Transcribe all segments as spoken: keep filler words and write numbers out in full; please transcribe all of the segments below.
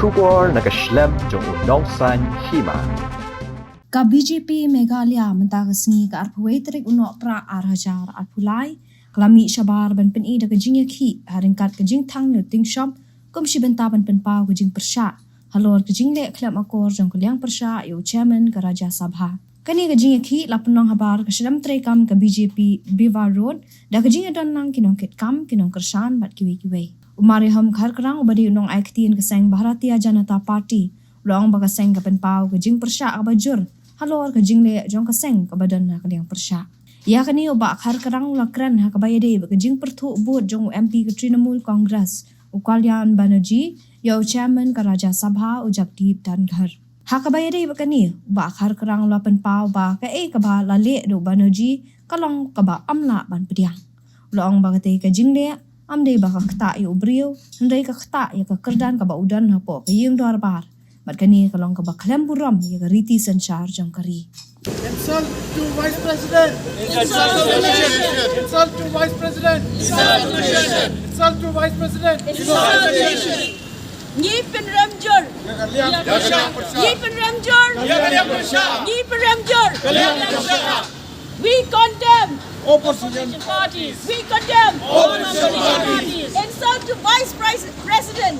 Khubor na ka shlem jong u Nongsaiñ Hima. Ka B J P Meghalaya mynta ka sngi ka arphew wei tarik u Nohprah ar hajar arphew lai ka la mih shabar ban pyni da ka jingïakhih ha ryngkat ka jingthang ne u tyngshop kum shi bynta ban pynpaw ka jingpyrshah halor ka jingleh khlem akor jong ka liang pyrshah ïa u chairman ka Rajya Sabha. Kane ka jingïakhih la pynlong habar ka shlem treikam ka B J P Biva Road da ka jingïadon lang ki nongkitkam, ki nongkyrshan bad kiwei kiwei. U Mariam Kharkrang uba dei u nongai ktien ka seng Bharatiya Janata Party u la ong ba ka seng ka pynpaw ka jingpyrshah kaba jur halor ka jingleh jong ka seng kaba don ha ka liang pyrshah. Ïa kane u Bah Kharkrang u la kren ha kaba ïadei bad ka jingpyrthuh vote jong u M P ka Trinamool Congress u Kalyan Banerjee ïa u chairman ka Rajya Sabha u Jagdeep Dhankhar. Ha kaba ïadei bad kane u Bah Kharkrang u la pynpaw ba kaei kaba la leh da u Banerjee ka long kaba ym lah ban pdiang. U la ong ba katei ka jingleh ym dei ba ka ktah ïa u briew hynrei ka ktah ïa ka kyrdan kaba u don hapoh ka ïing dorbar. Bad kane ka long kaba khlem burom ïa ka riti synshar jong ka ri. Insult to Vice President. Insult to Vice President. Insult to Vice President. Ngi pynrem jur. Ngi pynrem jur. Ngi pynrem jur. We condemn opposition parties. We condemn opposition parties. Insult to Vice Pres- President.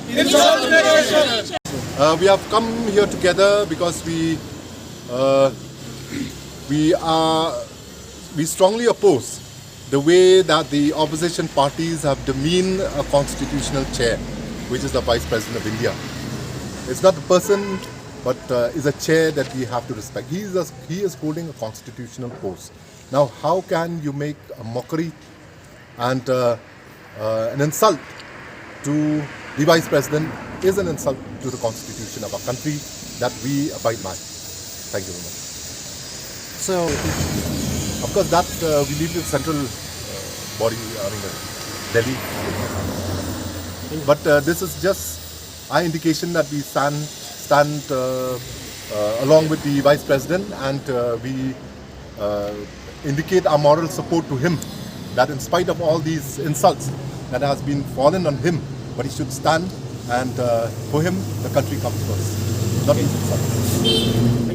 Uh, we have come here together because we uh, we are we strongly oppose the way that the opposition parties have demeaned a constitutional chair, which is the Vice President of India. It's not the person, but uh, is a chair that we have to respect. He is a, he is holding a constitutional post. Now, how can you make a mockery and uh, uh, an insult to the vice president is an insult to the constitution of our country that we abide by. Thank you very much. So, of course, that uh, we leave the central uh, body, I mean, uh, Delhi. But uh, this is just our indication that we stand stand uh, uh, along with the vice president, and uh, we uh, indicate our moral support to him, that in spite of all these insults that has been fallen on him, but he should stand, and uh, for him, the country comes first, not these insults.